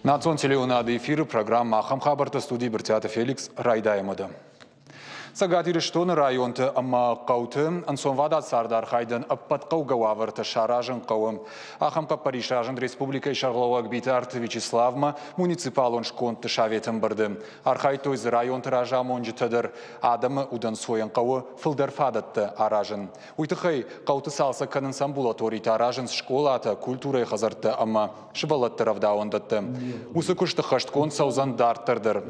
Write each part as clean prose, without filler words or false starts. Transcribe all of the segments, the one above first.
Национ телеуынады эфиры программӕ «Ахӕм хабӕрттӕ» студийы Брытъиаты Феликс райдайӕм уӕдӕ. Цӕгат Ирыстоны районты ӕмӕ хъӕуты ӕнцонвадат цардархайдӕн ӕппӕт хъӕугӕ уавӕртӕ саразын хъӕуы. Ахӕм хъӕппӕрис разынд республикӕйы сӕргълӕууӕг Битарты Вячеславмӕ муниципалон скондты советы ӕмбырды. Архайдтой дзы районты разамонджытӕ дӕр. Адӕмы удӕнцойӕн хъӕуы фылдӕр фадӕттӕ аразын. Уый тыххӕй хъӕуты цалцӕг кӕнынц амбулаторитӕ, аразынц скъолатӕ, культурӕйы хӕдзӕрттӕ ӕмӕ сывӕллӕтты рӕвдауӕндӕттӕ. Уыцы куысты хӕстгонд цӕудзӕн дарддӕр дӕр.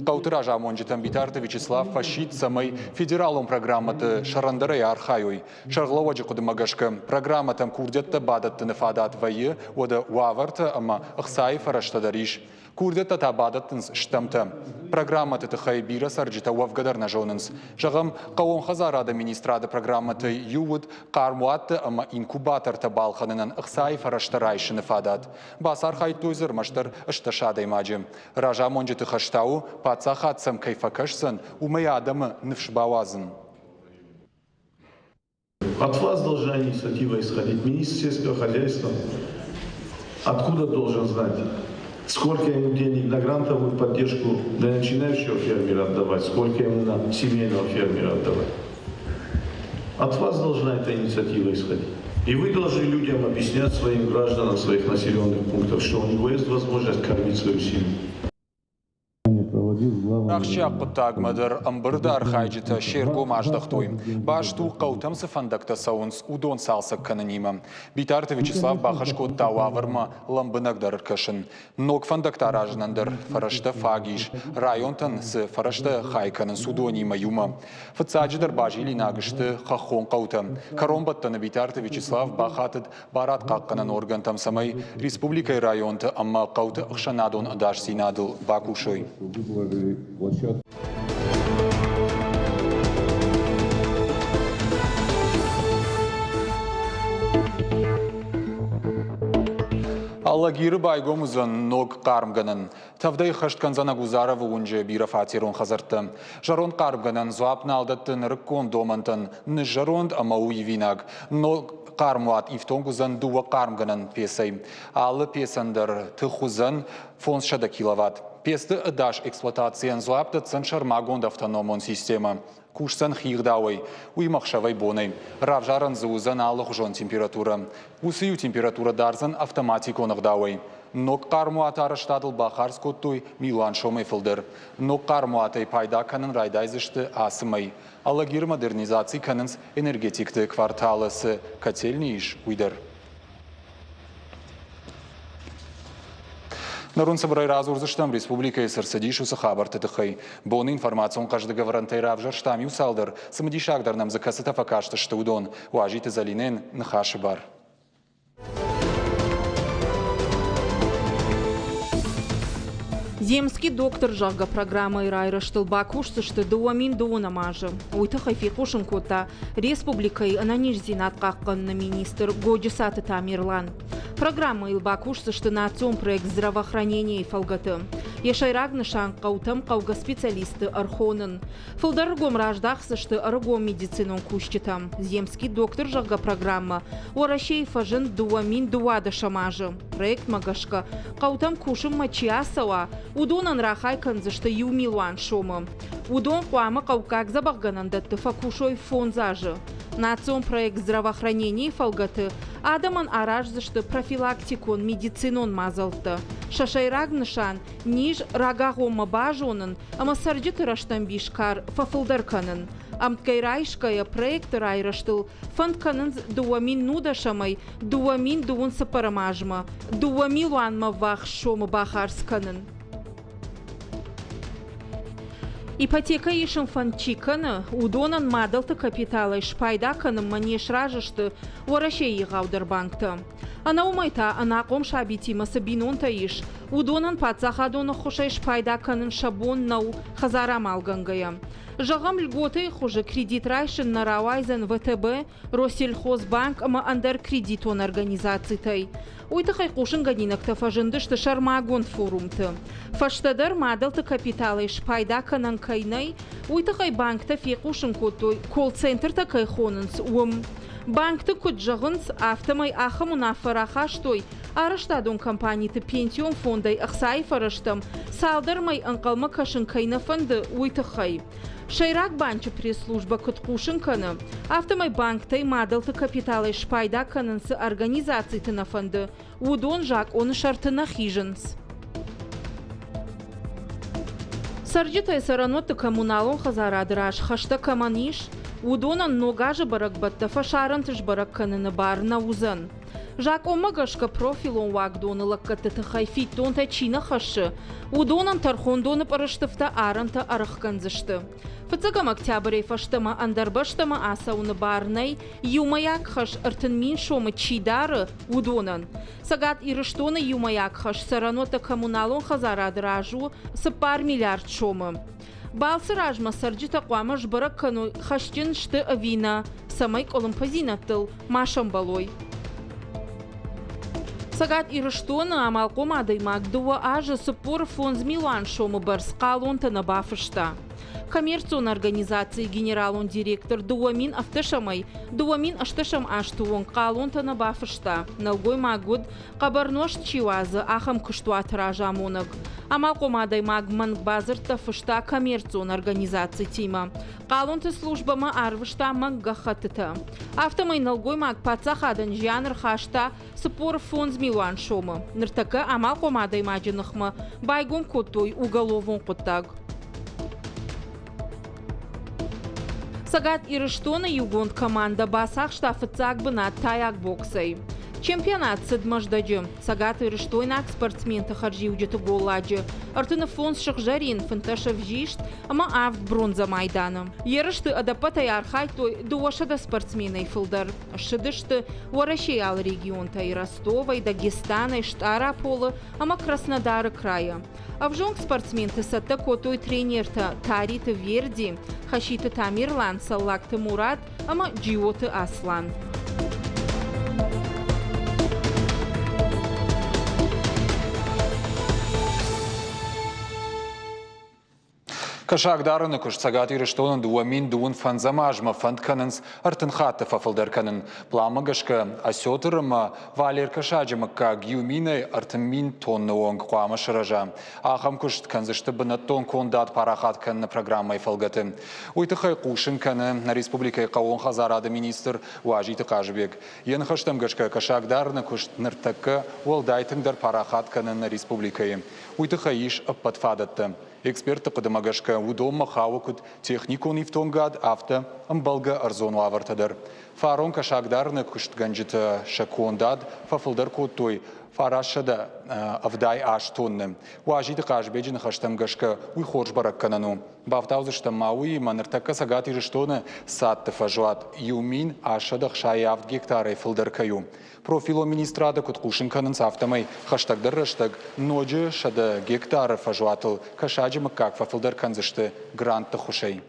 Хъӕуты разамонджытӕм Битарты Вячеслав фӕсидт, цӕмӕй федералон программӕты сӕрӕндӕрӕй архайой. Сӕргълӕууӕджы хъуыдымӕ гӕсгӕ, программӕтӕм курдиӕттӕ бадӕттыны фадат вӕййы, уӕдӕ уавӕртӕ ӕмӕ ӕхцайы фӕрӕзтӕ дӕр ис. Курдиӕттӕ та бадӕттынц стӕмтӕ. Программӕты тыххӕй бирӕ цӕрджытӕ уӕвгӕ дӕр нӕ зонынц. Зӕгъӕм, хъӕууон хӕдзарады министрады программӕтӕй иу уыд хъӕрмуӕтты ӕмӕ инкубатортӕ балхӕнынӕн ӕхцайы фӕрӕзтӕ райсыны фадат. Бацархайдтой дзы ӕрмӕстдӕр 18 адӕймаджы. Разамонджыты хӕс та у, паддзахад сӕм кӕй фӕкӕсдзӕн, уымӕй адӕмы ныфс бауадзын. От вас должна инициатива исходить. Министр сельского хозяйства откуда должен знать, сколько ему денег на грантовую поддержку для начинающего фермера отдавать, сколько ему на семейного фермера отдавать. От вас должна эта инициатива исходить. И вы должны людям объяснять своим гражданам своих населенных пунктов, что у него есть возможность кормить свою семью. Ахсджиаг хъуыддагмӕ дӕр ӕмбырды архайджытӕ се ргом аздӕхтой. Баст у, хъӕутӕм цы фӕндӕгтӕ цӕуынц, уыдон цалцӕг кӕнынимӕ. Битарты Вячеслав бахӕс кодта уавӕрмӕ лӕмбынӕгдӕр ӕркӕсын. Ног фӕндӕгтӕ аразынӕн дӕр фӕрӕзтӕ фаг ис, районтӕн цы фӕрӕзтӕ хай кӕнынц, уыдонимӕ иумӕ. Фыццаджыдӕр базилинаг сты хӕххон хъӕутӕ. Кӕронбӕттӕны Битарты Вячеслав бахатыд барадхъахъхъӕнӕн органтӕм, цӕмӕй республикӕйы районты ӕмӕ хъӕуты ӕхсӕнадон ӕдасдзинадыл бакусой. Алагиры байгом уыдзӕн ног хъармгӕнӕн. Тӕвдӕй хӕст кӕндзӕн Агузаровы уынджы бирӕфатерон хӕдзӕрттӕ. Зӕронд хъармгӕнӕн дзуапп нал дӕтты нырыккон домӕнтӕн, ныззӕронд ӕмӕ у ивинаг. Ног хъармуат ифтонг уыдзӕн дыууӕ хъармгӕнӕн пецӕй. Алы пецӕн дӕр тых уыдзӕн 500 киловатт. Пецты ӕдас эксплуатацийӕн дзуапп дӕтдзӕн сӕрмагонд автономон системӕ. Кусдзӕн хигъдауӕй, уыимӕ ӕхсӕвӕй-бонӕй. Равзарӕн дзы уыдзӕн алыхуызон температурӕ. Уыцы иу температурӕ дардзӕн автоматикон ӕгъдауӕй. Ног хъармуаты арӕзтадыл бахардз кодтой милуан сомӕй фылдӕр. Ног хъармуатӕй пайда кӕнын райдайдзысты ацы мӕй. Алагиры модернизаци кӕнынц энергетикты кварталы цы котельни ис, уый дӕр. Ныр уын цыбырӕй радзурдзыстӕм республикӕйы цы рцыдис, уыцы хабӕртты тыххӕй. Боны информацион хъӕздыг ӕвӕрӕнтӕй равзӕрстам иу цалдӕр, цымыдисагдӕр нӕм дзы кӕцытӕ фӕкастысты, уыдон. Уазиты Зӕлинӕйӕн ныхасы бар. Земский доктор, зӕгъгӕ, программӕйы райрӕзтыл бакусдзысты 2020 азы. Уый тыххӕй фехъусын кодта республикӕйы ӕнӕниздзинад хъахъхъӕныны министр Годжысаты Тамерлан. Программӕйыл бакусдзысты национ проект здравоохранение-йы фӕлгӕты. Йӕ сӕйраг нысан хъӕутӕм хъӕугӕ специалистты ӕрхонын. Фылдӕр ӕргом раздахдзысты ӕрыгон медицинон кусджытӕм. Земский доктор, зӕгъгӕ, программӕ Уӕрӕсейы фӕзынд 2012 азы. Проектмӕ гӕсгӕ, хъӕутӕм кусынмӕ чи ацӕуа, уыдонӕн рахай кӕндзысты иу милуан сомы. Уыдон хъуамӕ хъӕуккаг дзӕбӕхгӕнӕндӕтты фӕкусой фондз азы. Национ проект здравоохранение-йы фӕлгӕты адӕмӕн араздзысты профилактикон медицинон мадзӕлттӕ. Сӕ сӕйраг нысан низ рагагъоммӕ базонын ӕмӕ цӕрджыты рӕстӕмбис кар фӕфылдӕр кӕнын. Ӕмткӕй райсгӕйӕ проекты райрӕзтыл фӕнд кӕнынц 2010-ӕй 2024 азмӕ дыууӕ милуанмӕ ввахс сомы бахардз кӕнын. Ипотекӕ исын фӕнд чи кӕны, уыдонӕн мадӕлты капиталӕй спайда кӕнынмӕ не сразы сты Уӕрӕсейы егъаудӕр банктӕ. Ӕнӕ уымӕй та ӕнахъом сабитимӕ цы бинонтӕ ис, уыдонӕн паддзахадон ӕххуысӕй спайда кӕнын сӕ бон нӕу хӕдзарамалгӕнгӕйӕ. Зӕгъӕм, льготӕйы хуызы кредит райсын нӕ рауайдзӕн ВТБ, Россельхозбанк ӕмӕ ӕндӕр кредитон организацитӕй. Уый тыххӕй хъусынгӕнинӕгтӕ фӕзындысты сӕрмагонд форумты. Фӕстӕдӕр мадӕлты капиталӕй спайда кӕнӕн кӕй нӕй, уый тыххӕй банктӕ фехъусын кодтой, колл-центртӕ кӕй хонынц, уым. Банкты куыд зӕгъынц, афтӕмӕй ахӕм уынаффӕ рахастой, Арӕзтадон компаниты пенсион фондӕй ӕхцайы фӕрӕзтӕм цалдӕр мӕй ӕнхъӕлмӕ кӕсын кӕй нӕ фӕнды, уый тыххӕй. Сӕйраг банчы пресс-службӕ куыд хъусын кӕны, афтӕмӕй банктӕй мадӕлты капиталӕй спайда кӕнын цы организациты нӕ фӕнды, уыдон закъоны сӕрты нӕ хизынц. Цӕрджытӕй цӕрӕнуӕтты коммуналон хӕдзарады раз хӕстӕ кӕмӕн ис, уыдонӕн ног азы бӕрӕгбӕттӕ фӕсарӕнты сбӕрӕг кӕныны бар нӕ уыдзӕн. Закъонмӕ гӕсгӕ профилон уагдоны лӕггӕдты тыххӕй фиддонтӕ чи нӕ хӕссы, уыдонӕн тӕрхондоны пъырыстыфтӕ арӕнтӕ ӕрӕхгӕндзысты. Фыццӕгӕм октябрӕй фӕстӕмӕ ӕндӕр бӕстӕмӕ ацӕуыны бар нӕй, иумӕйаг хӕс 30 000 сомы чи дары, уыдонӕн. Цӕгат Ирыстоны иумӕйаг хӕс цӕрӕнуӕттӕ коммуналон хӕдзарады раз у 4 миллиард сомы. Балцы размӕ цӕрджытӕ хъуамӕ сбӕрӕг кӕной, хӕсджын сты ӕви нӕ, цӕмӕй къуылымпыдзинӕдтыл ма сӕмбӕлой. Цӕгат Ирыстоны амалхъом адӕймаг дыууӕ азы 45 милуан сомы бӕрц хъалонтӕ нӕ бафыста. Коммерцион организацийы генералон директор 2007-ӕй 2008 азты онг хъалонтӕ нӕ бафыста. Нӕлгоймаг уыд, хъӕбӕр нозт чи уадзы, ахӕм куыстуаты разамонӕг. Амалхъом адӕймаг мӕнг бадзырдтӕ фыста коммерцион организацитимӕ. Хъалонты службӕмӕ арвыста мӕнг гӕххӕттытӕ. Афтӕмӕй нӕлгоймаг паддзахадӕн зиан ӕрхаста 45 милуан сомы. Ныртӕккӕ амалхъом адӕймаджы ныхмӕ байгом кодтой уголовон хъуыддаг. Цӕгат Ирыстоны иугонд командӕ бацахста фыццаг бынат тайаг боксӕй. Чемпионат цыд Мӕздӕджы. Цӕгатирыстойнаг спортсменты хӕрзиуджыты голладжы 35 сыгъзӕрин, 15 ӕвзист ӕмӕ авд бронзӕ майданы. Ерысты ӕдӕппӕтӕй архайдтой 200 спортсменӕй фылдӕр. Ссыдысты Уӕрӕсейы алы регионтӕй Ростовӕй, Дагестанӕй, Стъараполы ӕмӕ Краснодары крайӕ. Ӕвзонг спортсменты цӕттӕ кодтой тренертӕ Тариты Верди, Хаситы Тамерлан, Цӕллагты Мурат ӕмӕ Джиоты Аслан. Кӕсагдарыны куыст Цӕгат Ирыстоны 2025 азмӕ фӕнд кӕнынц 30 хатты фӕфылдӕр кӕнын. Пъланмӕ гӕсгӕ осетр ӕмӕ валер кӕсаджы мыггаг иу минӕй 30 000 тонны онг хъуамӕ сырӕза. Ахӕм куыст кӕндзысты бынӕттон кондад парахат кӕныны программӕйы фӕлгӕты. Уый тыххӕй хъусын кӕны нӕ республикӕйы хъӕууон хӕдзарады министр Уазиты Хъазыбег. Йӕ ныхӕстӕм гӕсгӕ кӕсагдарыны куыст ныртӕккӕ уӕлдай тынгдӕр парахат кӕны нӕ республикӕйы. Уый тыххӕй ис ӕппӕт фадӕттӕ. Экспертты хъуыдымӕ гӕсгӕ, уыдонмӕ хауы куыд техникон ифтонгад, афтӕ ӕмбӕлгӕ ӕрдзон уавӕртӕ дӕр. Фарон кӕсагдарыны куыстгӕнджытӕ сӕ кондад фӕфылдӕр кодтой 978 тонны. Уазиты Хъазбеджы ныхӕстӕм гӕсгӕ, уый хорз бӕрӕггӕнӕн у. Бафтаудзыстӕм ма уыимӕ ныртӕккӕ Цӕгат Ирыстоны цадты фӕзуат 1067 гектарӕй фылдӕр кӕй у. Профилон министрады куыд хъусын кӕнынц, афтӕмӕй хӕстӕгдӕр рӕстӕг ноджы 100 гектары фӕзуатыл кӕсаджы мыггаг фӕфылдӕр кӕндзысты грантты ххуысӕй.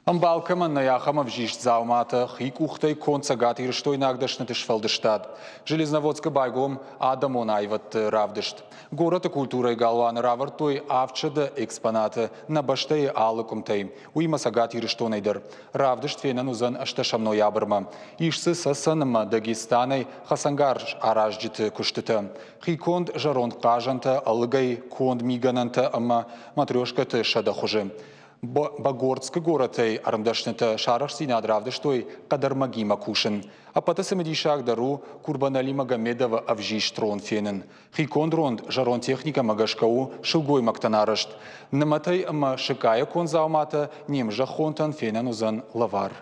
Ӕмбал кӕмӕн нӕй, ахӕм ӕвзист дзауматӕ хи къухтӕй конд цӕгатирыстойнаг дӕсныты сфӕлдыстад. Железноводскы байгом адӕмон аивӕдты равдыст. Горӕты культурӕйы галуаны равӕрдтой 700 экспонаты нӕ бӕстӕйы алы къуымтӕй, уыимӕ Цӕгат Ирыстонӕй дӕр. Равдыст фенӕн уыдзӕн ӕстӕсӕм ноябрмӕ. Ис дзы Цӕцӕн ӕмӕ Дагестанӕй хӕцӕнгарз аразджыты куыстытӕ. Хиконд зӕронд хъазӕнтӕ, ӕлыгӕй конд мигӕнӕнтӕ ӕмӕ матрешкӕты 100 хуызы. Богородскы горӕтӕй ӕрмдӕснытӕ сӕ арӕхстдзинад равдыстой хъӕдӕрмӕгимӕ кусын. Ӕппӕты цымыдисагдӕр у Курбанали Магомедовы ӕвзист рон фенын. Хиконд ронд зӕронд техникӕмӕ гӕсгӕ у сылгоймӕгтӕн арӕзт. Нымӕтӕй ӕмӕ сыкъайӕ конд дзауматӕ не мзӕххонтӕн фенӕн уыдзӕн лӕвар.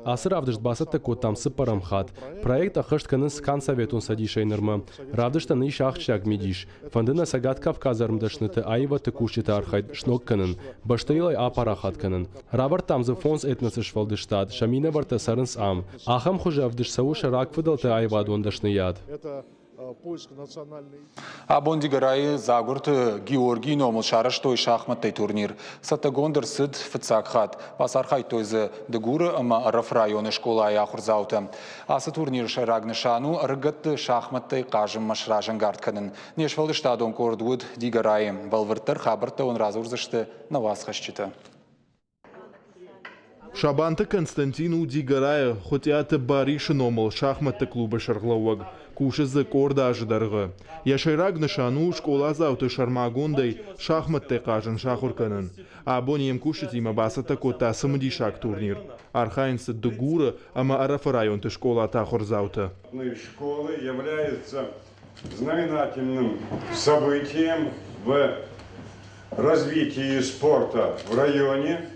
Ацы равдыст бацӕттӕ кодтам цыппӕрӕм хатт. Проект ӕххӕст кӕнынц канд Советон Цӕдисӕй нырмӕ. Равдыстӕн ис ахсджиаг мидис. Фӕнды нӕ Цӕгат Кавказы ӕрмдӕсныты аивӕдты кусджыты архайд сног кӕнын, бӕстӕйыл ӕй апарахат кӕнын. Равӕрдтам дзы фондз этносы сфӕлдыстад, сӕ минӕвӕрттӕ цӕрынц ам. Ахӕм хуызы ӕвдыст цӕуы сӕ рагфыдӕлты аивадон дӕсныйад. Абон Дигорайы Дзагуырты Георгийы номыл сарӕзтой шахмӕттӕй турнир. Цӕттӕгонд ӕрцыд фыццаг хатт. Бацархайдтой дзы Дыгуры ӕмӕ Ӕрӕфы районы скъолайы ахуырдзаутӕ. Ацы турниры сӕйраг нысан у ӕрыгӕтты шахмӕттӕй хъазынмӕ сразӕнгард кӕнын. Не сфӕлдыстадон къорд уыд Дигорайы. Бӕлвырддӕр хабӕрттӕ уын радзурдзысты нӕ уацхӕсджытӕ. Сабанты Константин у Дигорайы Хуытъиаты Барисы номыл шахмӕтты клубы сӕргълӕууӕг. Кусы дзы къорд азы дӕргъы. Йӕ сӕйраг нысан у скъоладзауты сӕрмагондӕй шахмӕттӕй хъазын сахуыр кӕнын. Абон йе мкусджытимӕ бацӕттӕ кодта цымыдисаг турнир. Архайынц дзы Дыгуры ӕмӕ Ӕрӕфы районты скъолаты ахуырдзаутӕ. Школы является знаменательным событием в развитии спорта в районе.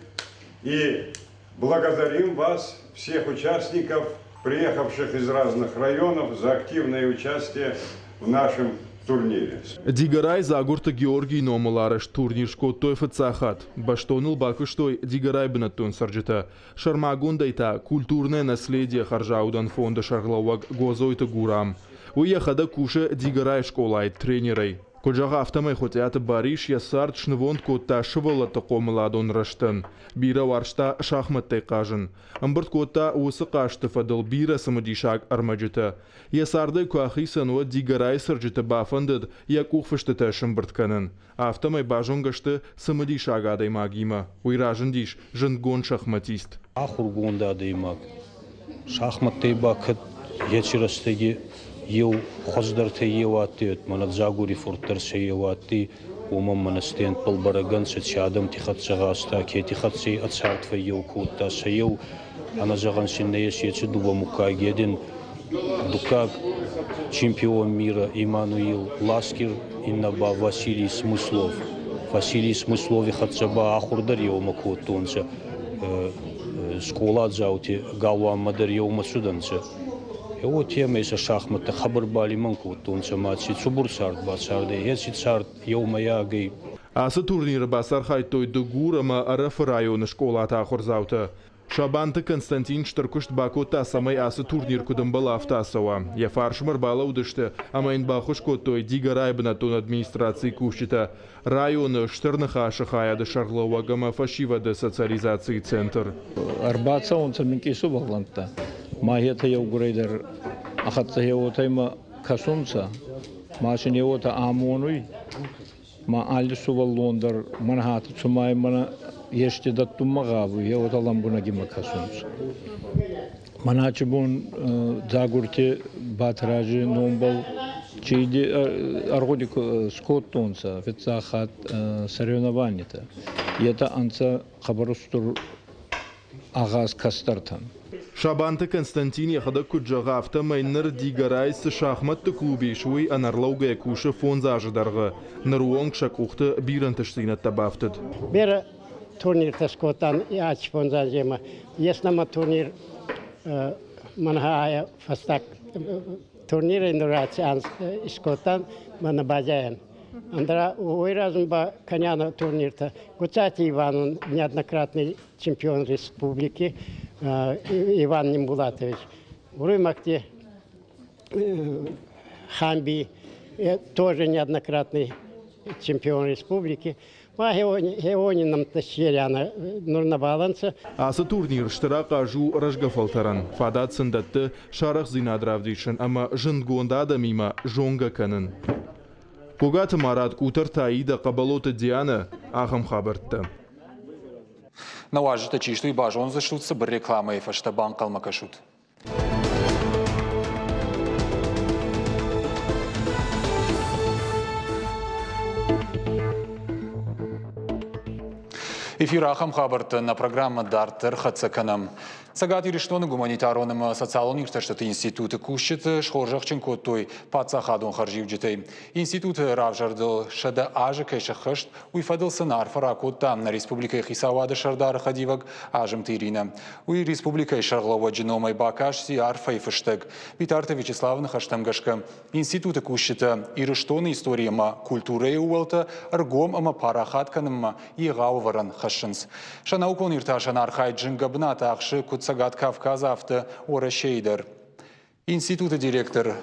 И благодарим вас, всех участников, приехавших из разных районов, за активное участие в нашем турнире. Дигорайы Дзагурты Георгийы номыл арӕзт турнир скодтой фыццаг хатт. Бӕстон ыл бакуыстой Дигорайы бынӕттон цӕрджытӕ. Сӕрмагондӕй та «Культурное наследие» хӕрзаудӕн фонды сӕргълӕууӕг Гозойты Гурам. Уый йӕхӕдӕг кусы Дигорайы скъолайы тренерӕй. Куыд зӕгъы, афтӕмӕй Хуытъиаты Барис йӕ цард снывонд кодта сывӕллӕтты хъомыладон рӕзтӕн. Бирӕ уарзта шахмӕттӕй хъазын. Ӕмбырд кодта уыцы хъазты фӕдыл бирӕ цымыдисаг ӕрмӕджытӕ. Йӕ цардӕй куы ахицӕн, уӕд Дигорайы цӕрджыты бафӕндыд йӕ къухфыстытӕ сӕмбырд кӕнын. Афтӕмӕй базонгӕ сты цымыдисаг адӕймагимӕ. Уый разындис зындгонд шахматист. Ахуыргонд адӕймаг шахмӕттӕй ба кӕд еци рӕстӕги еу хуӕздӕртӕй еу адтӕй, мӕнӕ Дзагури фурт дӕр сӕ еу адтӕй, уомӕн мӕнӕ стендбӕл бӕрӕг ӕнцӕ, ци адӕмти хӕццӕ гъазта, кети хӕццӕ ӕ цард фӕййеу кодта, сӕ еу ӕнӕзӕгъӕн син нӕййес еци дууӕ муггаги един дуккаг чемпион мира Иммануил Ласкер, иннӕ ба Василий Смыслов. Василий Смыслови хӕццӕ ба ахур дӕр еумӕ кодтонцӕ, скъоладзаути галуанмӕ дӕр еумӕ цудӕнцӕ. Уотемӕй сӕ шахмӕттӕ хъӕбӕр балимӕн кодтонцӕ ма ци цубур цард бацардӕй, еци цард еумӕйагӕй. Ацы турниры бацархайдтой Дыгур ӕмӕ Ӕрӕфы районы скъолаты ахуырдзаутӕ. Сабанты Константин стыр куыст бакодта, цӕмӕй ацы турнир куыд ӕмбӕлы, афтӕ ацӕуа. Йӕ фарсмӕ ӕрбалӕудысты ӕмӕ йын баххуыс кодтой Дигорайы бынӕттон администрацийы кусджытӕ, районы Стыр Ныхасы хайады сӕргълӕууӕг ӕмӕ фӕсивӕды социализацийы центр. Ӕрбацӕунцӕ минкъий сувӕллӕнттӕ, ма етӕ еугурӕй дӕр ӕхӕццӕ уотӕ имӕ кӕсунцӕ, ма син е уотӕ амонуй, ма алли сувӕллон дӕр мӕн хатт цума мӕнӕ ести дӕттунмӕ гъавуй, е уотӕ лӕмбунӕг имӕ кӕсунцӕ. Мӕнӕ бон Дзагурти Батрази номбӕл чи ӕргъуди скодтонцӕ фиццаг хатт соревнованитӕ. Етӕ ӕнцӕ хъӕбӕр устур агъаз кӕстӕртӕн. Сабанты Константин йӕхӕдӕг куыд зӕгъы, афтӕмӕй ныр Дигорайы цы шахмӕтты клуб ис, уый ӕнӕрлӕугӕйӕ кусы фондз азы дӕргъы. Ныры онг сӕ къухты бирӕ ӕнтыстдзинӕдтӕ бафтыд. Берӕ турниртӕ скодтан аци фондз аземӕ. Ес нӕмӕ турнир мӕнӕ фӕстаг турнирӕй нур аци анз искодтан мӕнӕ базӕйӕн. Ӕндӕра уой размӕ ба кӕнианӕ турниртӕ. Гуцати Иван он неоднократный чемпион республики Иван Нимбулатович. Уруймӕгти Хамби тоже неоднократный чемпион республики. Ма хеони нӕмттӕ сериана нур нӕбал ӕнцӕ. Ацы турнир стыр ахъаз у рӕзгӕ фӕлтӕрӕн. Фадат сын дӕтты сарӕхстдзинад равдисын ӕмӕ зындгонд адӕмимӕ зонгӕ кӕнын. Гогаты Марат, Къутӕртӕ Аидӕ, Хъӕбӕлоты Дианӕ, ахӕм хабӕрттӕ. Нӕ уазджытӕ чи сты, уый базондзыстут цыбыр рекламӕйы фӕстӕ банхъӕлмӕ кӕсут. Эфир ахӕм хабӕрттӕ нӕ программӕ дарддӕр хӕццӕ кӕнӕм. Цӕгат Ирыстоны гуманитарон ӕмӕ социалон иртӕстыты институты кусджыты схорзӕхджын кодтой паддзахадон хӕрзиуджытӕй. Институты равзӕрдыл 100 азы кӕй сӕххӕст, уый фӕдыл сын арфӕ ракодта нӕ республикӕйы хицауады сӕрдары хӕдивӕг Азымты Иринӕ. Уый республикӕйы сӕргълӕууӕджы номӕй бакасти арфӕйы фыстӕг. Битарты Вячеславы ныхӕстӕм гӕсгӕ, институты кусджытӕ Ирыстоны истори ӕмӕ культурӕйы ууӕлтӕ ӕргом ӕмӕ парахат кӕнынмӕ егъау ӕвӕрӕн хӕссынц. Сӕ наукон иртасӕн архайд зынгӕ бынат ахсы куыд Цӕгат Кавказы, афтӕ Уӕрӕсейы дӕр. Институты директор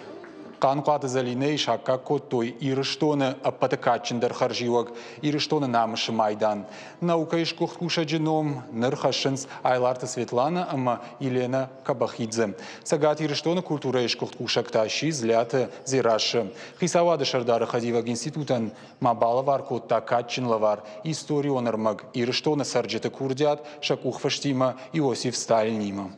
Хъаныхъуаты Зӕлинӕйы саккаг кодтой Ирыстоны ӕппӕты кадджындӕр хӕрзиуӕг Ирыстоны намысы майдан. Наукӕйы сгуыхт кусӕджы ном ныр хӕссынц Айларты Светлана ӕмӕ Елена Кабахидзе. Цӕгат Ирыстоны культурӕйы сгуыхт кусӕг та сси Дзлиаты Дзерассӕ. Хицауады сӕрдары хӕдивӕг институтӕн ма балӕвар кодта кадджын лӕвар историон ӕрмӕг Ирыстоны цӕрджыты курдиат сӕ къухфыстимӕ Иосиф Сталинимӕ.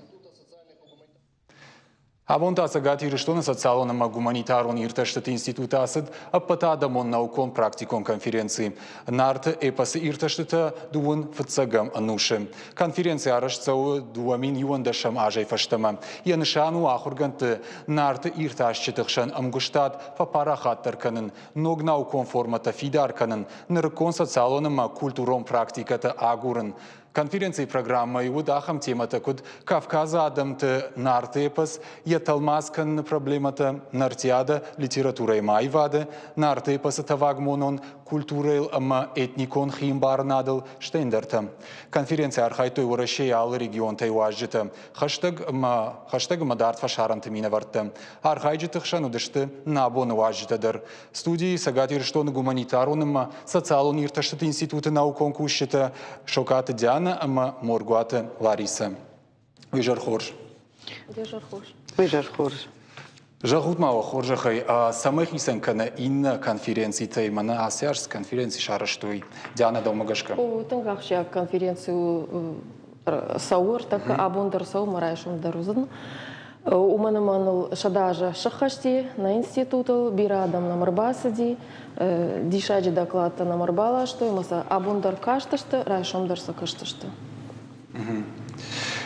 Абон та Цӕгат Ирыстоны социалон ӕмӕ гуманитарон иртӕстыты институты ацыд ӕппӕтадӕмон наукон-практикон конференци «Нарты эпосы иртӕстытӕ дыууын фыццӕгӕм ӕнусы». Конференци арӕзт цӕуы 2011 азӕй фӕстӕмӕ. Йӕ нысан у ахуыргӕндты Нарты иртасджыты хсӕн ӕмгуыстад фӕпарахатдӕр кӕнын, ног наукон формӕтӕ фидар кӕнын, нырыккон социалон ӕмӕ культурон практикӕтӕ агурын. Конференцийы программӕйы уыд ахӕм темӕтӕ, куыд Кавказы адӕмты Нарты эпос, йӕ тӕлмац кӕныны проблемӕтӕ, Нартиадӕ литературӕйы ӕмӕ аивады, Нарты эпосы тӕвагмонон культурӕйыл ӕмӕ этникон хиӕмбарынадыл, стӕй ӕндӕртӕ. Конференцийы архайдтой Уӕрӕсейы алы регионтӕй уазджытӕ, хӕстӕг ӕмӕ хӕстӕг ӕмӕ дард фӕсарӕнты минӕвӕрттӕ. Архайджыты хсӕн уыдысты нӕ абоны уазджытӕ дӕр. Студийы Цӕгат Ирыстоны гуманитарон ӕмӕ социалон иртӕстыты институты наукон кусджытӕ Сокаты Дианӕ ӕмӕ Моргуаты Ларисӕ. Уый хорз. Изӕр хорз. Изӕр хорз. Зӕгъут ма уӕ хорзӕхӕй, цӕмӕй хицӕн кӕны иннӕ конференцитӕй, мӕнӕ ацы аз цы конференци сарӕзтой, Дианӕ, дӕумӕ гӕсгӕ? О, тынг ахсджиаг конференци у цӕуы ӕртӕккӕ, абон дӕр цӕуы, мӕ райсом дӕр уыдзӕн. Уымӕн ӕмӕ ныл 100 азы сыххӕсти нӕ институтыл, бирӕ адӕм нӕм ӕрбацыди, диссаджы докладтӕ нӕм ӕрбаластой ӕмӕ сӕ абон дӕр кастысты, райсом дӕр сӕ кӕсдзысты.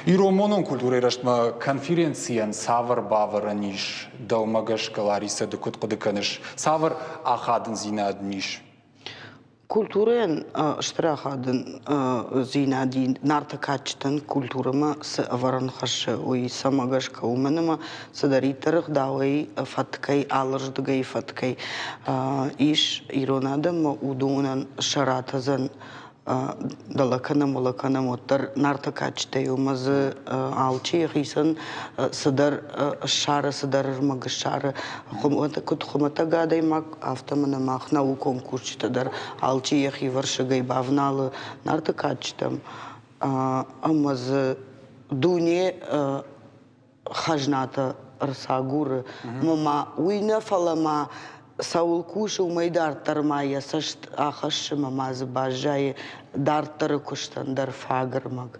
Ирон монон культурӕйы рӕзтмӕ конференцийӕн цавӕр бавӕрӕн ис дӕумӕ гӕсгӕ, Ларисӕ, ды куыд хъуыды кӕныс, цавӕр ахадындзинад ын ис? Культурӕйӕн стыр ахадындзинад и Нарты кадджытӕн культурӕмӕ цы ӕвӕрӕн хӕссы, уый цӕмӕ гӕсгӕ, уымӕн ӕмӕ цыдӕриддӕр ӕгъдауӕй, фӕткӕй, алырдыгӕй фӕткӕй ис ирон адӕммӕ, уыдонӕн сӕ ратӕдзӕн дӕлӕ кӕнӕм, уӕлӕ кӕнӕм, уӕддӕр Нарты кадджытӕй ӕмӕ дзы алчи йӕхицӕн цыдӕр ссары, цыдӕр ӕрмӕг ссары. Куыд хуымӕтӕг адӕймаг, афтӕ мӕнӕ мах наукон кусджытӕ дӕр алчи йӕхи вӕрсыгӕй бавналы Нарты кадджытӕм ӕмӕ дзы дуне хӕзнатӕ ӕрцагуры. Ӕмӕ ма уый нӕ, фӕлӕ ма цӕуыл кусы, уымӕй дарддӕр ма йӕ цӕст ахӕссы ӕмӕ ма дзы баззайы дарддӕры куыстӕн дӕр фаг ӕрмӕг.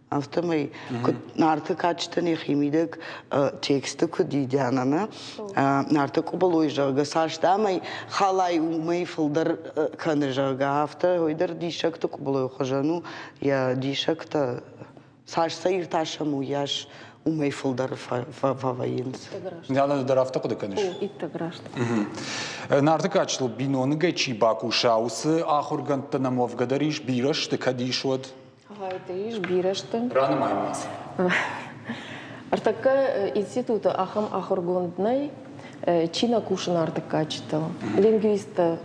Афтӕмӕй, куыд Нарты кадджытӕн йӕхимидӕг тексты куыд и Дианӕ, Нарты къуыбылой, зӕгъгӕ, цас дам ӕй халай, уымӕй фылдӕр кӕны, зӕгъгӕ, афтӕ уый дӕр диссӕгты къуыбылойы хуызӕн у, йӕ диссӕгтӕ цас сӕ иртасӕм, уыйас уымӕй фылдӕр фӕвӕййынц. Диана, дӕр афтӕ хъуыды кӕныс? О, иттӕг раст. Нарты кадджытыл биноныгӕй чи бакуса, уыцы ахуыргӕндтӕ нӕм уӕвгӕ дӕр ис, бирӕ сты, кӕд ис, уӕд? Гъайте ис, бирӕ сты. Ранымай ма сӕ. Ӕртӕккӕ институты ахӕм ахуыргонд нӕй, чи нӕ кусы Нарты кадджытыл. Лингвисттӕ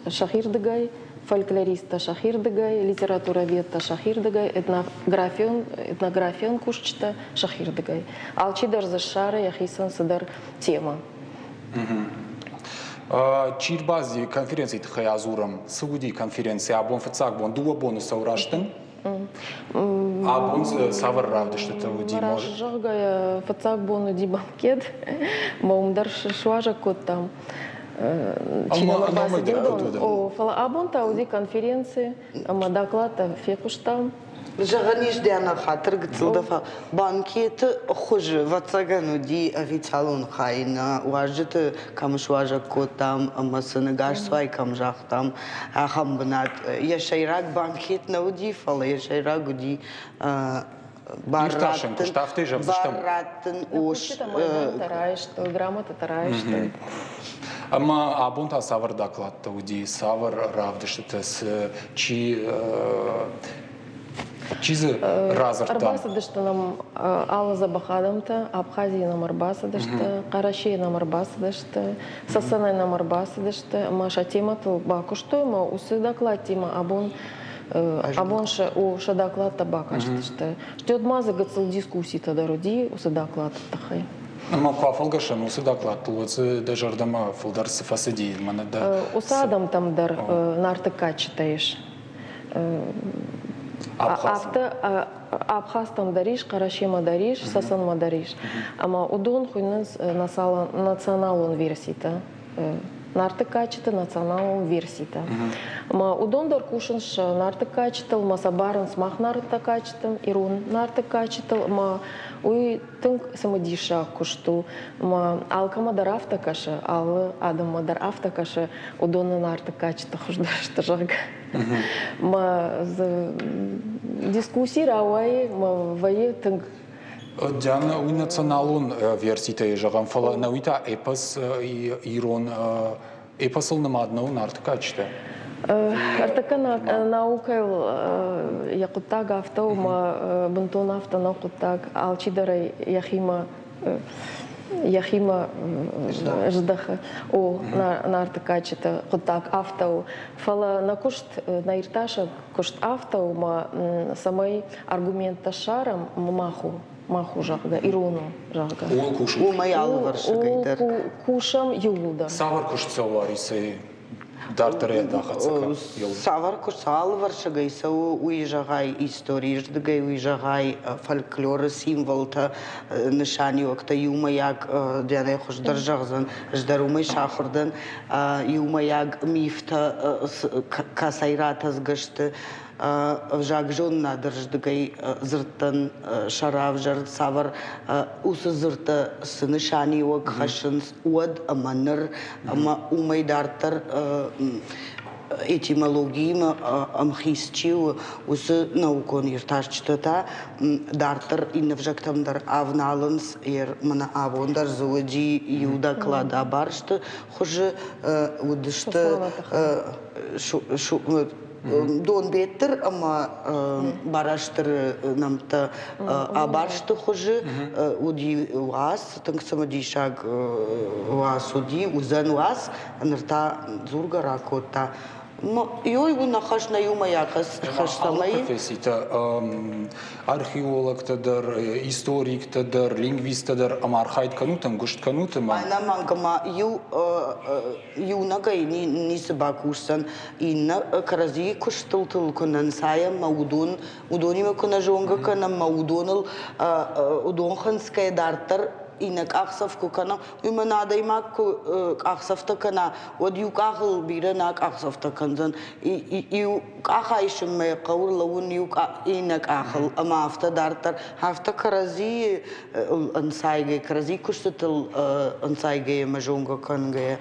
сӕхирдыгӕй, фольклористтӕ сӕхирдыгӕй, литературоведтӕ сӕхирдыгӕй, этнографион, этнографион кусджытӕ сӕхирдыгӕй. Алчидӕр дзы ссары йӕхицӕн цыдӕр темӕ. Чи рбацыди конференцийы тыххӕй адзурӕм. Цы уыди конференци абон фыццаг бон? Дыууӕ боны цӕуы растын? Абон дзы цавӕр равдыстытӕ уыди? Раст зӕгъгӕйӕ, фыццаг бон уыди банкет, ӕмӕ уым дӕр суазӕг кодтам. Чи нӕм ӕрбацыди, уыдон. О, фӕлӕ абон та уыди конференци ӕмӕ докладтӕ фехъуыстам. Зӕгъӕн ис, Диана, хатыр гыццыл дӕ банкеты хуызы, ӕвӕццӕгӕн, уыди официалон хай. Нӕ уазджыты кӕм суазӕг кодтам ӕмӕ сын ӕгасцуай кӕм загътам, ахӕм бынат. Йӕ сӕйраг банкет нӕ уыди, фӕлӕ йӕ сӕйраг уыди бар Иртасӕн куыст афтӕ зӕгъдзыстӕм. Бар раттын райстой, грамотатӕ райстой. Ӕмӕ абон та цавӕр докладтӕ уыди, цавӕр равдыстытӕ, цы, чи чи дзы радзырдта? Ӕрбацыдысты нӕм алы дзӕбӕх адӕмтӕ, Абхазийӕ нӕм ӕрбацыдысты, Хъӕрӕсейӕ нӕм ӕрбацыдысты, Цӕцӕнӕй нӕм ӕрбацыдысты ӕмӕ сӕ темӕтыл бакуыстой ӕмӕ уыцы докладтимӕ абон абон сӕ о сӕ докладтӕ бакастысты. Стӕй ма дзы гыццыл дискусситӕ дӕр уыди уыцы докладты тыххӕй. Ӕмӕ куы афӕлгӕсӕм уыцы докладтыл, уӕд дзы дӕ зӕрдӕмӕ фылдӕр цы фӕцыди? Мӕнӕ дӕ Уыцы адӕмтӕм дӕр Нарты кадджытӕ ис. Афтӕ Абхазтӕм дӕр ис, Хъӕрӕсемӕ дӕр ис, Цӕцӕнмӕ дӕр ис. Ӕмӕ уыдон хуыйнынц националон верситӕ. Нарты кадджыты националон верситӕ. Ӕмӕ уыдон дӕр кусынц Нарты кадджытыл, ӕмӕ сӕ барынц мах Нарты кадджытыл, ирон Нарты кадджытыл, ӕмӕ уый тынг цымыдисаг куыст у. Ӕмӕ алкӕмӕ дӕр афтӕ кӕсы, алы адӕммӕ дӕр афтӕ кӕсы, уыдоны Нарты кадджыты хуыздӕр сты, зӕгъгӕ. Мӕ дзы дискусси рауайы, мӕ вӕййы тынг Диана, уый националон верситӕй зӕгъӕм, фӕлӕ нӕуи та эпос ирон эпосыл нымад нӕу Нарты кадджытӕ? Ӕртӕккӕ наукӕйыл йӕ хъуыддаг афтӕ у, мӕ бынтон афтӕ нӕу хъуыддаг. Алчидӕр ӕй йӕхимӕ йӕхимӕ здӕхы. О, Нарты кадджыты хъуыддаг афтӕ у. Фӕлӕ нӕ куыст, нӕ иртасӕг куыст афтӕ у, мӕ цӕмӕй аргументтӕ ссарӕм, мах у, мах у, зӕгъгӕ, ирон у, зӕгъгӕ. Ууыл кусут? Уымӕй алывӕрсыгӕй дӕр. Кусӕм иууылдӕр. Цавӕр куыст цӕуы Ларисӕйы дарддӕр йӕ дахӕццӕ кӕн? Цавӕр куыст алывӕрсыгӕй цӕуы, уый зӕгъай историйы рдыгӕй, уый зӕгъай фольклоры символтӕ, нысаниуӕгтӕ иумӕйаг дӕнӕй хуыздӕр зӕгъдзӕн, ӕз дӕр уымӕй сахуыр дӕн, иумӕйаг мифтӕ кӕцӕй ратӕдзгӕ сты, ӕвзагзонынады рдыгӕй дзырдтӕн сӕ равзӕрд, цавӕр уыцы дзырдтӕ цы нысаниуӕг хӕссынц, уӕд ӕмӕ ныр, ӕмӕ уымӕй дарддӕр этимологиимӕ ӕмхиц чи у, уыцы наукон иртасджытӕ та дарддӕр иннӕ ӕвзӕгтӕм дӕр ӕвналынц. Мӕнӕ абон дӕр дзы уыди иу доклад абарсты хуызы уыдысты Донбеттыр ӕмӕ Барастыры нӕмттӕ абарсты хуызы уыди уац, тынг цымыдисаг уац уыди, уыдзӕн уац, ныр та дзургӕ ракодта. Ёй у нӕ хӕс, нӕ иумӕйаг хӕс, цӕмӕй професситӕ археологтӕ дӕр, историктӕ дӕр, лингвисттӕ дӕр ӕмархайд кӕнут, ӕмгуыст кӕнут ӕмӕ Ӕнӕмӕнг ӕмӕ иу иунӕгӕй ницы бакусдзӕн, иннӕ кӕрӕдзийы куыстыл куы нӕ нцайӕм ӕмӕ уыдон уыдонимӕ куы нӕ зонгӕ кӕнӕм ӕмӕ уыдоныл уыдон хынцгӕйӕ дарддӕр иннӕ къахдзӕф куы кӕнӕм, уый мӕн адӕймаг куы къахдзӕфтӕ кӕна, уӕд иу къахыл бирӕ нӕ къахдзӕфтӕ кӕндзӕн. Иу къах айсынмӕ хъӕуы лӕууын иу иннӕ къахыл ӕмӕ афтӕ дарддӕр. Афтӕ кӕрӕдзийы ӕнцайгӕ, кӕрӕдзи куыстытыл ӕнцайгӕ ӕмӕ зонгӕ кӕнгӕйӕ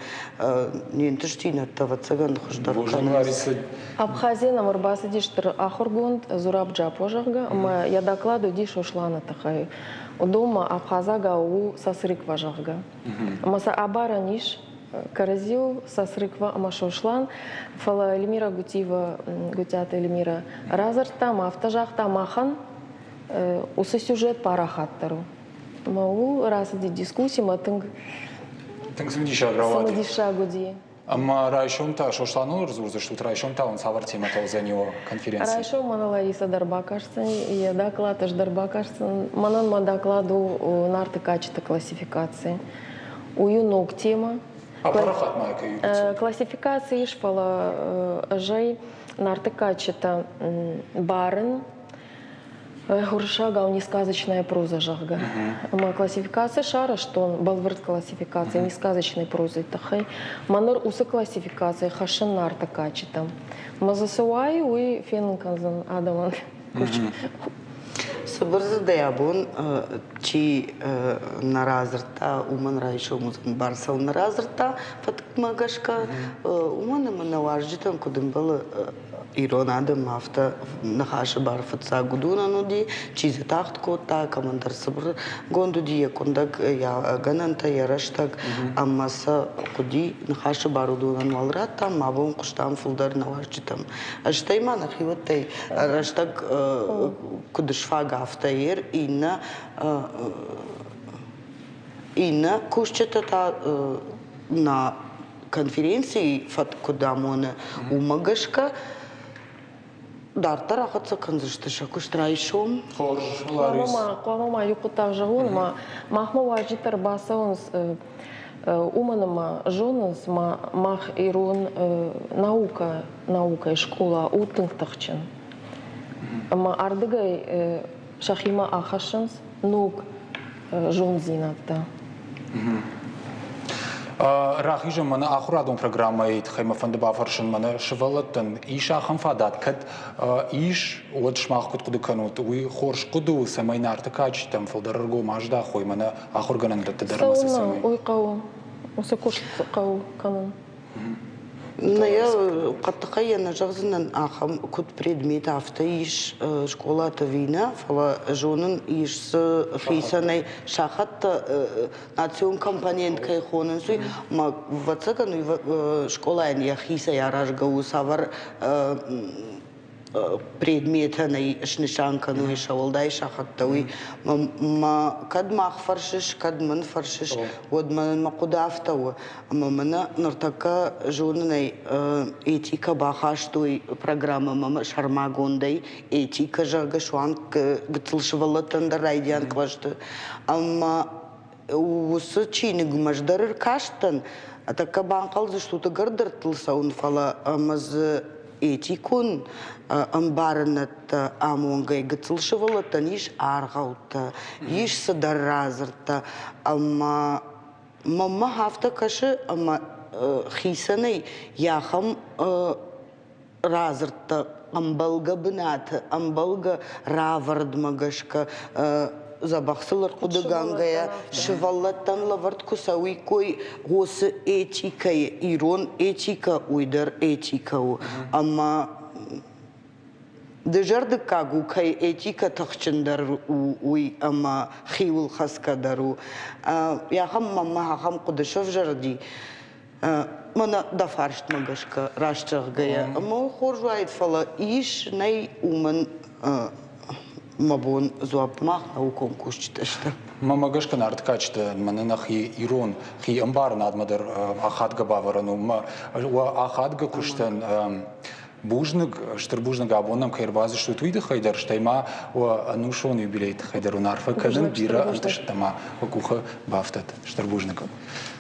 не нтыстдзинӕдтӕ, ӕвӕццӕгӕн, хуыздӕр кӕнынц. Абхазийӕ нӕм ӕрбацыди стыр ахуыргонд Зураб Джапо, зӕгъгӕ, ӕмӕ йӕ доклад уыди Сосланы тыххӕй. Уыдонмӕ абхазагау у Сосрыква, зӕгъгӕ. Ӕмӕ сӕ абарӕн ис кӕрӕдзиуыл Сосрыква ӕмӕ Сослан, фӕлӕ Эльмира Гутиева, Гуытъиаты Эльмира радзырдта ӕмӕ афтӕ загъта, махӕн уыцы сюжет парахатдӕр у. Ӕмӕ ууыл рацыди дискусси ӕмӕ тынг Тынг цымыдисаг рауади. Цымыдисаг уыди. Ӕмӕ райсом та Сосланыл ӕрдзурдзыстут, райсом та уын цавӕр темӕтӕ уыдзӕни уӕ конференцийы? Райсом мӕнӕ Лариса дӕр бакӕсдзӕн, йӕ доклад ӕз дӕр бакӕсдзӕн. Мӕнӕн мӕ доклад у Нарты кадджыты классификаци. Уый у ног темӕ. Апарахат ма кӕй Классификаци ис, фӕлӕ ӕз ӕй Нарты кадджытӕ барын Уырыссагау несказочная проза, зӕгъгӕ. Ӕмӕ классификаци сарӕзтон, бӕлвырд классификаци несказочной прозӕйы тыххӕй. Мӕ ныр уыцы классификацийы хӕссын Нарты кадджытӕм. Мӕ дзы цы уайы, уый фенын кӕндзӕн адӕмӕн. Цыбыр дзырдӕй абон чи нӕ радзырдта, уымӕн райсом уыдзӕн бӕрцыл нӕ радзырдта фӕткмӕ гӕсгӕ, уымӕн ӕмӕ нӕ уазджытӕн куыд ӕмбӕлы ирон адӕммӕ афтӕ ныхасы бар фыццаг уыдонӕн уыди, чи дзы тагъд кодта, кӕмӕндӕр цыбыргонд уыди йӕ къуындӕг, йӕ гӕнӕнтӕ, йӕ рӕстӕг, ӕмӕ сӕ хъуыди ныхасы бар уыдонӕн уал радтам, мӕ бон хъуыстам фылдӕр нӕ уазджытӕм. Стӕй ма нӕхиуӕттӕй рӕстӕг куыд сфаг, афтӕ ер иннӕ иннӕ кусджытӕ та нӕ конференцийы фӕтк куыд амоны, уымӕ гӕсгӕ Дарддӕр ахӕццӕ кӕндзысты сӕ куыст райсом. Хорз, Ларис. Хъуамӕ ма иу хъуыддаг зӕгъон, ӕмӕ махмӕ уазджытӕ ӕрбацӕуынц, уымӕн ӕмӕ зонынц, мах ирон наукӕ, наукӕйы скъола у тынг тыхджын. Ӕмӕ ардыгӕй сӕхимӕ ахӕссынц ног зонддзинӕдтӕ. Рахизӕм мӕнӕ ахуырадон программӕйы тыххӕй мӕ фӕнды бафӕрсын мӕнӕ сывӕллӕттӕн ис ахӕм фадат, кӕд ис, уӕд сымах куыд хъуыды кӕнут, уый хорз хъуыды у, цӕмӕй Нарты кадджытӕм фылдӕр ӕргом аздахой мӕнӕ ахуыргӕнӕндӕтты дӕр ӕмӕ сӕ цӕмӕй. Уый хъӕуы, уыцы куыст хъӕуы кӕнын. Нӕ йӕ хъӕддыхӕй йӕ нӕ зӕгъдзынӕн ахӕм куыд предмет, афтӕ ис скъолаты ӕви нӕ, фӕлӕ зонын ис дзы хицӕнӕй сахӕттӕ национ компонент кӕй хонынц, уый ӕмӕ ӕвӕццӕгӕн уый скъолайӕн йӕхицӕй аразгӕ у, цавӕр предметӕн ӕй снысан кӕной сӕ уӕлдай сахӕттӕ, уый. Мӕ кӕд мах фӕрсыс, кӕд мӕн фӕрсыс, уӕд мӕнӕн мӕ хъуыды афтӕ у, ӕмӕ мӕнӕ ныртӕккӕ зонынӕй этикӕ бахастой программӕмӕ сӕрмагондӕй этикӕ, зӕгъгӕ, суанг гыццыл сывӕллӕттӕн дӕр райдиан кълӕсты. Ӕмӕ уыцы чиныгмӕ ӕз дӕр ӕркастӕн, тӕккӕ банхъӕлдзыстут ӕгӕр дӕрдтыл цӕуын, фӕлӕ ӕмӕ дзы этикон ӕмбарынӕдтӕ амонгӕ гыццыл сывӕллӕттӕн ис аргъӕуттӕ, ис цыдӕр радзырдтӕ, ӕмӕ мӕнмӕ афтӕ кӕсы, ӕмӕ хицӕнӕй йӕ ахӕм радзырдтӕ ӕмбӕлгӕ бынаты, ӕмбӕлгӕ равӕрдмӕ гӕсгӕ дзӕбӕх сыл ӕрхъуыдыгӕнгӕйӕ сывӕллӕттӕн лӕвӕрд куы цӕуиккой уыцы этикӕйы, ирон этикӕ уый дӕр этикӕ у. Ӕмӕ дызӕрдыггаг у, кӕй этикӕ тыхджындӕр у, уый ӕмӕ хиуылхӕцгӕдӕр у. Ахӕм мӕм ахӕм хъуыды сӕвзӕрди, Мӕнӕ дӕ фарстмӕ гӕсгӕ, раст зӕгъгӕйӕ, ӕмӕ хорз уаид, фӕлӕ ис, нӕй, уымӕн мӕ бон дзуапп мах наукон кусджытӕ сты. Мӕнмӕ гӕсгӕ Нарты кадджытӕ мӕнӕ нӕхи ирон хи ӕмбарынадмӕ дӕр ахадгӕ бавӕрӕн у. Мӕ ахадгӕ куыстӕн бузныг, стыр бузныг абон нӕм кӕй ӕрбацыдыстут, уый тыххӕй дӕр, стӕй ма уӕ ӕнусон юбилейы тыххӕй дӕр уын арфӕ кӕнын, бирӕ ӕнтыстытӕ ма уӕ къухы бафтӕд. Стыр бузныг.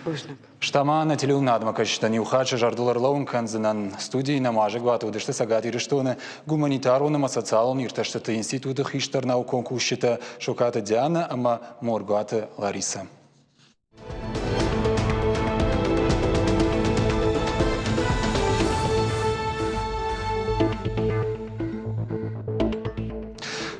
Бузныг. Стӕ ма нӕ телеуынадмӕ кӕсджытӕн иу хатт сӕ зӕрдыл ӕрлӕууын кӕндзынӕн. Студийы нӕм уазӕгуаты уыдысты Цӕгат Ирыстоны гуманитарон ӕмӕ социалон иртӕстыты институты хистӕр наукон кусджытӕ Сокаты Дианӕ ӕмӕ Моргуаты Ларисӕ.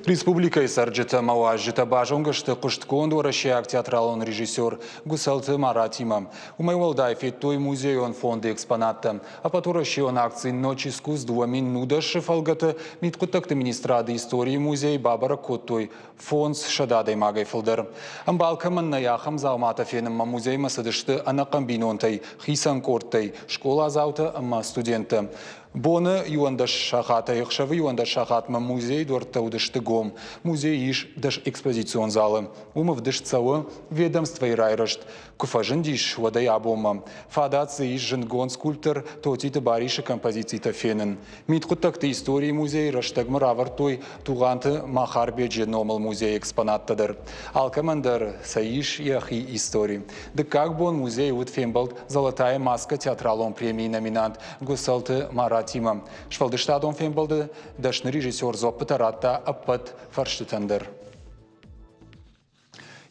Республикӕйы цӕрджытӕ ӕмӕ уазджытӕ базонгӕ сты хъуыстгонд уӕрӕсейаг театралон режиссер Гуцӕлты Маратимӕ. Уымӕй уӕлдай федтой музейон фонды экспонаттӕ. Ӕппӕтуӕрӕсейон акци «Ночь искусств 2010-ы фӕлгӕты Мидхъуыддӕгты министрады историйы музей бабӕрӕг кодтой 500 адӕймагӕй фылдӕр. Ӕмбал кӕмӕн нӕй, ахӕм дзауматӕ фенынмӕ музеймӕ цыдысты ӕнӕхъӕн бинонтӕй, хицӕн къордтӕй, скъоладзаутӕ ӕмӕ студенттӕ. Боны 11 сахатӕй ӕхсӕвы 11 сахатмӕ музейы дуӕрттӕ уыдысты гом. Музейы ис 10 экспозицион залы. Уым ӕвдыст цӕуы ведомствойы райрӕзт. Куы фӕзындис, уӕдӕй абонмӕ. Фадат дзы ис зындгонд скульптор Тотиты Барисы композицитӕ фенын. Мидхъуыддӕгты историйы музейы рӕстӕгмӕ равӕрдтой Тугъанты Махарбеджы номыл музейы экспонаттӕ дӕр. Алкӕмӕн дӕр сӕ ис йӕхи истори. Дыккаг бон музейы уыд фембӕлд «Золотая маска» театралон премийы номинант Гуыцӕлты Маратимӕ. Сфӕлдыстадон фембӕлды дӕсны режиссер дзуӕппытӕ радта ӕппӕт фӕрстытӕн дӕр.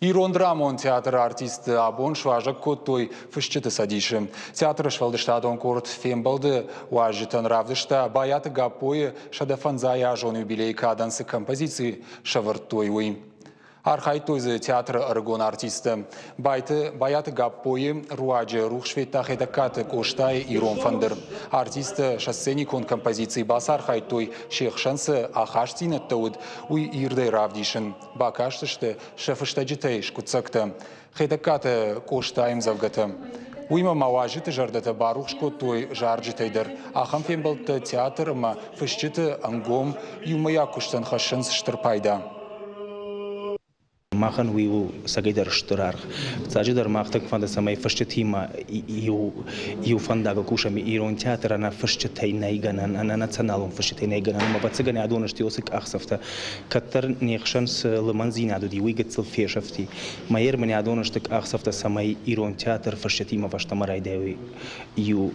Ирон драмон театры артистты абон суазӕг кодтой Фысджыты цӕдисы. Театры сфӕлдыстадон къорд фембӕлды уазджытӕн равдыста Байаты Гаппойы 150-азон юбилейы кадӕн цы композици сӕвӕрдтой, уый. Архайдтой дзы театры ӕрыгон артисттӕ. Байты Байаты Гаппойы руаджы рухс федта Хетӕгкаты Къостайы ирон фӕндыр. Артисттӕ сӕ сценикон композицийы бацархайдтой, се хсӕн цы ахастдзинӕдтӕ уыд, уый ирдӕй равдисын. Бакастысты сӕ фыстӕджытӕй скъуыддзӕгтӕ Хетӕгкаты Къостайы ӕмдзӕвгӕтӕ. Уыимӕ ма уазджыты зӕрдӕтӕ барухс кодтой зарджытӕй дӕр. Ахӕм фембӕлдтӕ театр ӕмӕ фысджыты ӕнгом иумӕйаг куыстӕн хӕссынц стыр пайда. Махӕн уый у цӕгӕйдӕр стыр аргъ. Фыццаджыдӕр мах тынг фӕнды, цӕмӕй фысджытимӕ иу, иу фӕндагыл кусӕм. Ирон театр ӕнӕ фысджытӕй нӕй гӕнӕн, ӕнӕ националон фысджытӕй нӕй гӕнӕн. Ӕмӕ ӕвӕццӕгӕн адон сты уыцы къахдзӕфтӕ. Кӕддӕр не хсӕн цы лымӕндзинад уыди, уый гыццыл фесӕфти. Мӕ мын адон сты къахдзӕфтӕ, цӕмӕй ирон театр фысджытимӕ фӕстӕмӕ райдайой иу,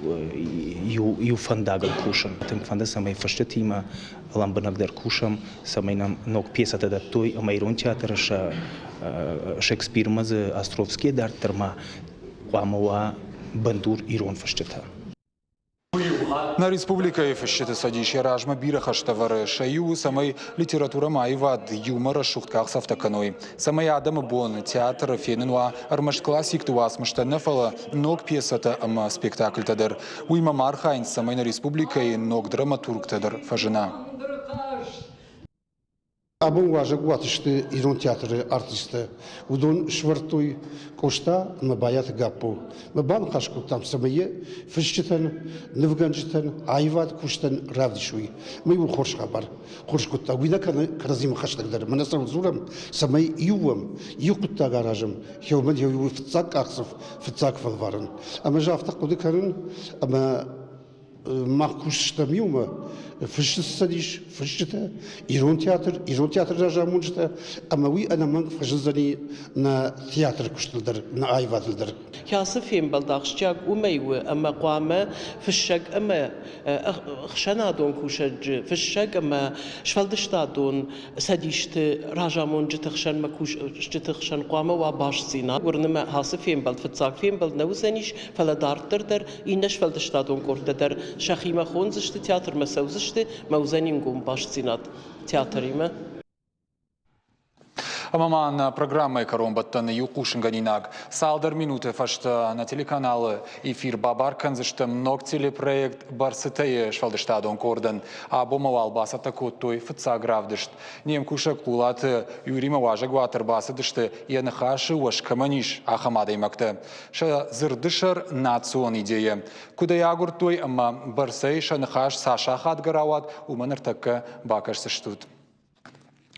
иу, иу фӕндагыл кусын. Тынг фӕнды, цӕмӕй фысджытимӕ лӕмбынӕгдӕр кусӕм, цӕмӕй нӕм ног пьесӕтӕ дӕттой ӕмӕ ирон театры сӕ Шекспирмӕ дзы Островскийӕ дарддӕр ма хъуамӕ уа бындур ирон фысджытӕ. Нӕ республикӕйы фысджыты цӕдис йӕ размӕ бирӕ хӕстӕ вӕры. Сӕ иу у, цӕмӕй литературӕмӕ аивад иумӕ рӕсугъд къахдзӕфтӕ кӕной. Цӕмӕй адӕмы бон театры фенын уа ӕрмӕст классикты уацмыстӕ нӕ, фӕлӕ ног пьесӕтӕ ӕмӕ спектакльтӕ дӕр. Уыимӕ ма архайынц, цӕмӕй нӕ республикӕйы ног драматургтӕ дӕр фӕзына. Абон уазӕгуат сты ирон театры артисттӕ. Уыдон сӕвӕрдтой Къоста ӕмӕ Байаты Гаппо. Мӕ баныхас кодтам, цӕмӕй йӕ фысджытӕн, нывгӕнджытӕн, аивад кустӕн равдисой. Мӕ у хорз хабар. Хорз хъуыддаг. Уый нӕ кӕны кӕрӕдзимӕ хӕстӕгдӕр. Мӕнӕ цӕуыл дзурӕм, цӕмӕй иу уӕм, иу хъуыддаг аразӕм, хеумӕн хеу фыццаг къахдзӕф, фыццаг фӕлварӕн. Ӕмӕ ӕз афтӕ хъуыды кӕнын, ӕмӕ мах кусдзыстӕм иумӕ, фысджыты цӕдис, фысджытӕ, ирон театр, ирон театры разамонджытӕ, ӕмӕ уый ӕнӕмӕнг фӕзындзӕни нӕ театры куыстыл дӕр, нӕ аивадыл дӕр. Кӕцы фембӕлд ахсджиаг уымӕй у, ӕмӕ хъуамӕ фыссӕг ӕмӕ ӕхсӕнадон кусӕджы, фыссӕг ӕмӕ сфӕлдыстадон цӕдисты разамонджыты хсӕнмӕ кусджыты хсӕн хъуамӕ уа бастдзинад. Уырны мӕ, ацы фембӕлд фыццаг фембӕлд нӕ уыдзӕнис, фӕлӕ дарддӕр дӕр иннӕ сфӕлдыстадон къордтӕ дӕр сӕхимӕ хондзысты, театрмӕ цӕудзысты, мӕ уыдзӕн ингом бастдзинад театримӕ. Ӕмӕ ма нӕ программӕйы кӕронбӕттӕны иу хъусынгӕнинаг. Цалдӕр минуты фӕстӕ нӕ телеканалы эфир бабар кӕндзыстӕм ног телепроект «Бӕрцытӕ-йы сфӕлдыстадон къордӕн. Абон уал бацӕттӕ кодтой фыццаг равдыст. Не мкусӕг Хъулаты Юримӕ уазӕгуаты ӕрбацыдысты, йӕ ныхасы уӕз кӕмӕн ис, ахӕм адӕймӕгтӕ. Сӕ дзырды сӕр национ идейӕ. Куыд ӕй агуырдтой ӕмӕ бӕрцӕй сӕ ныхас цас ахадгӕ рауад, уымӕ ныртӕккӕ бакӕсдзыстут.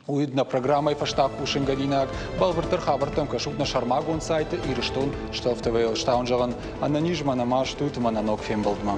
Уый нӕ программӕйы фӕстаг хъусынгӕнинаг. Бӕлвырддӕр хабӕрттӕм кӕсут нӕ сӕрмагонд сайты Ирыстон Штелф ТВ-йыл. Стауын зӕгъын, ӕнӕниз мӕ нӕма стут мӕ нӕ ног фембӕлдмӕ.